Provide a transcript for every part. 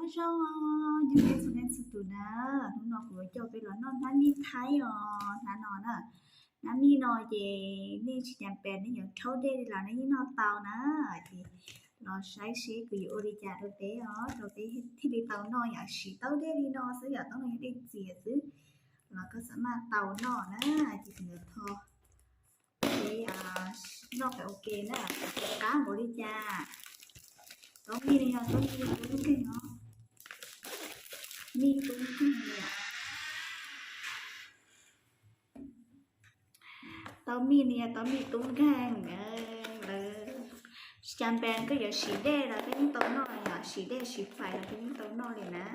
Nyob zoo, nyob zoo txhua leej txhua tus na. Hnub no kuv yuav coj peb los noj hnab mij Thaib os, hnab no na. Hnab mij no ces nej tsis cas pes, nej yuav rhaub dej li los nej yeej noj tau na. Ces los saib seb kuv yuav ua li cas rau peb os, rau peb thiaj li tau noj. Yom, siv taub dej li no xwb, yom, taub no yog dej txias xwb los koj xav maj tau noj na. Ces kuv yuav tho peb noj pem ua ke na, qab npaum li cas. Taub mij no yog taub mij tub nkeeg os, mij tub nkeeg li. Taub mij no yog taub mij tub nkeeg. Lawv, cas pes koj yuav siv dej los koj yeej tau noj, yog siv dej siv fais los koj yeej tau noj li na.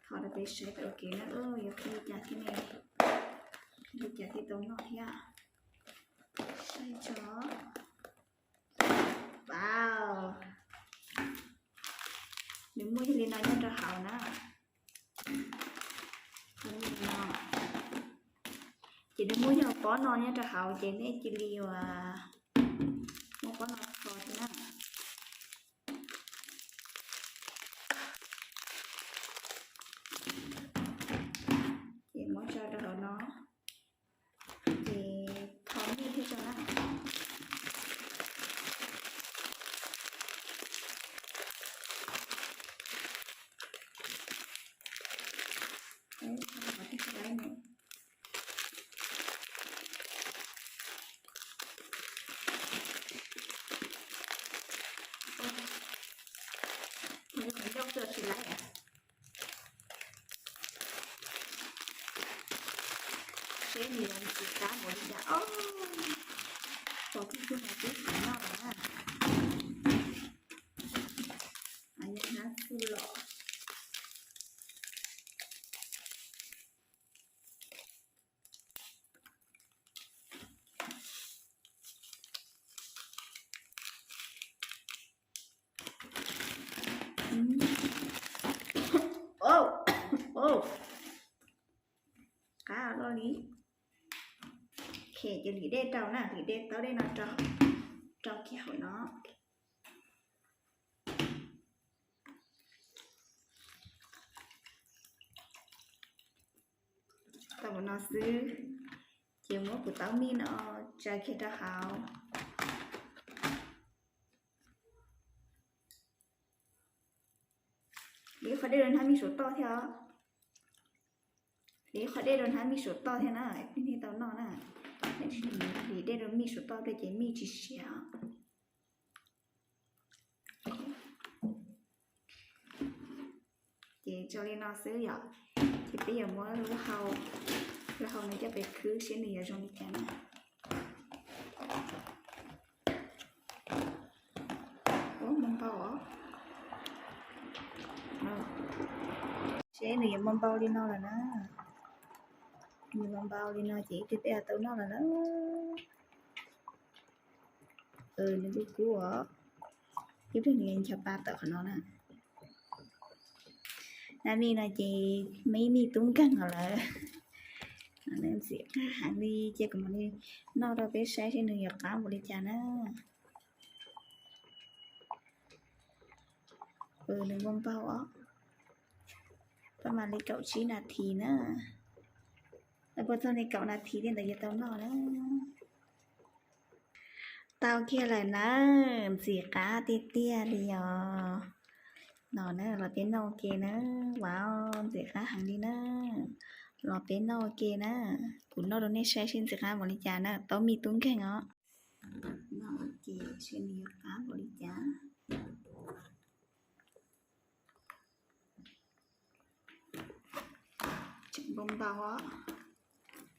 Tho rau peb saib pem ua ke na, yuav ua li cas thiaj, li cas thiaj tau noj thiab. Saib tso. Wow, nws muaj yog li no nyob rau hauv na. Ces nws muaj yog pob no nyob rau hauv ces nej cia li ua, muab pob no tho thiab na. Ces muab tso rau hauv no, ces tho mij thiab tso na. Ncauj xwb tsis laib. Seb nws yuav ntxim qab npaum li cas os. Pom tib tug no twb xav noj lawm na. Nyob hnab txuj los. Qab loj li. Ces lim dej rau na, lim dej, taub dej no rau kiag hauv no. Tau no xwb, ces muab kuv taub mij no tsa kiag rau hauv. Ib qho dej rau hnab mij saum toj thiab os. Ib qho dej rau hnab mij saum toj thiab na, nej thiaj tau noj na. Lim dej rau mij saum toj thiab ces mij tsis siav. Ces tso li no xwb yom. Ces peb yuav muab lub hau, lub hau no coj pem khwb seb nws yuav zoo li cas na. Ua npau npau os. Seb nws yuav npau npau li no lawm na. Nws npau npau li no ces ib pliag peb yuav tau noj lawm na. Nws kuj kub os. Ib pliag nws ncho pa tawm qhov no na. Hnab mij no ces mij, mij tub nkeeg los lawm. Ntxim qab heev li, cia kuv mam li noj rau peb saib seb nws yuav qab npaum li cas na. Nws npau npau os. Pab mam li kaum tsib nas this na. Puag txog li kaum nas this li ntawd yuav tau noj na. Tau kiag lawm na, ntxim qab tiag tiag li os. No na, los peb noj ua ke na. Wow, ntxim qab heev li na. Los peb noj ua ke na. Kuv noj rau nej saib seb ntxim qab npaum li cas na, taub mij tub nkeeg os. Noj ua ke seb nws yuav qab npaum li cas. Tseem npau npau,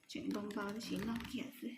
tseem npau npau tab sis noj kiag xwb.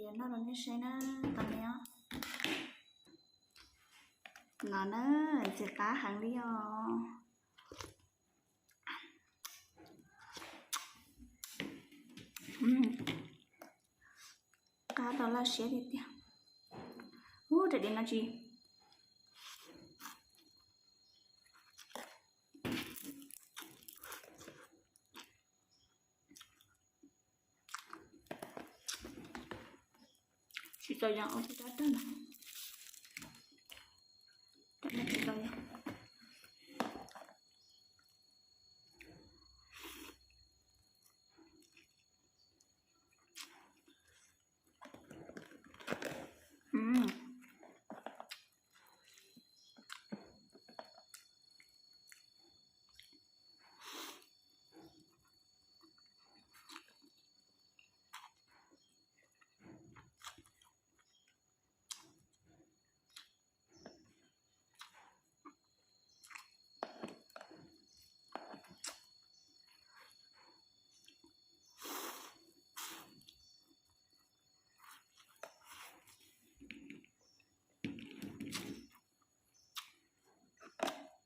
Noj rau nej saib na, tau ne os. No na, ntxim qab heev li os. Qab tau laj siab tiag tiag. Ub, raws li no tsis tsis tau yog ua tib rab tag na. Tsis tau yog.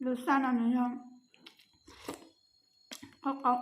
Lub xaj no nws yog qab qau.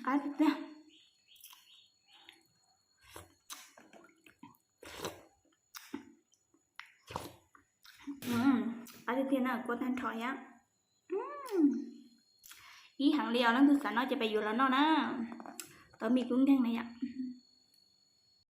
Qab tiag tiag. Qab tiag tiag na, kua tag nrho thiab. Ib heev li os, leej twg xav noj ces pab yuav los noj na. Tau me kub nkeeg na yom.